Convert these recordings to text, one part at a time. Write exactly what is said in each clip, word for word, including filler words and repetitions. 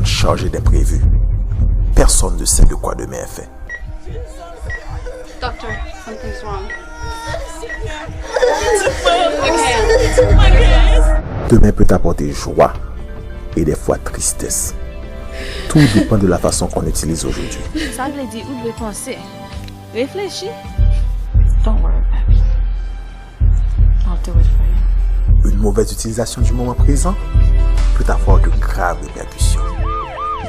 chargée d'imprévus. Personne ne sait de quoi demain est fait. Doctor, something's wrong. Demain peut apporter joie et des fois tristesse. Tout dépend de la façon qu'on utilise aujourd'hui. Sa vle di ou dwe panse, reflechi. Don't worry, baby. I'll do it for you. Une mauvaise utilisation du moment présent peut avoir de graves répercussions,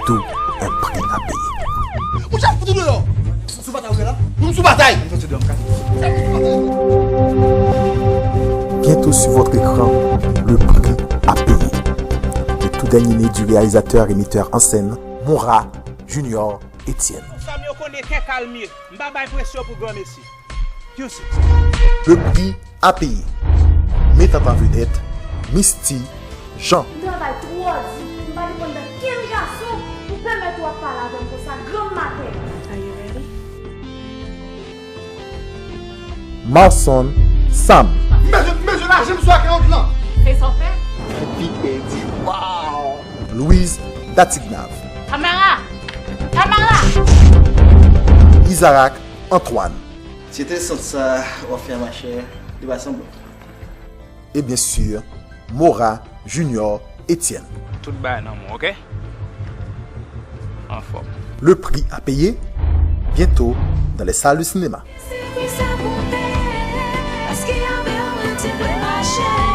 d'où un prix à payer. Mon chè, fouti deyò. Sou batay ou ye la? Nou sou batay. Mwen soti deyò, m ka. Bientôt sur votre écran, le prix à payer. Le tout dernier né du réalisateur et metteur en scène, Mora Junior Etienne. Fanm yo konnen kè kalmye. M pa bay presyon pou granmesi. You see. Le prix à payer. Mettant en vedette, Misty Jean. M travay twò di, m pa depann nan kenn gason pou pèmèt ou ap pale avè m konsa granm maten. Marson Sam. Mezye, mezye, laji m sou akayot lan. Se sa w fè? Epi pèdi. Wow. Louise Datignav. Tamara! Tamara! Isaac Antoine. Se te sant sa w ap fè a, machè, li pa sanble. Et bien sûr, Mora Junior Etienne. Tout bagay nan men w, oke? Anfòm. Le prix à payer, bientôt dans les salles de cinéma. Se ki sa pou peye, paske avè w mwen te vle mache.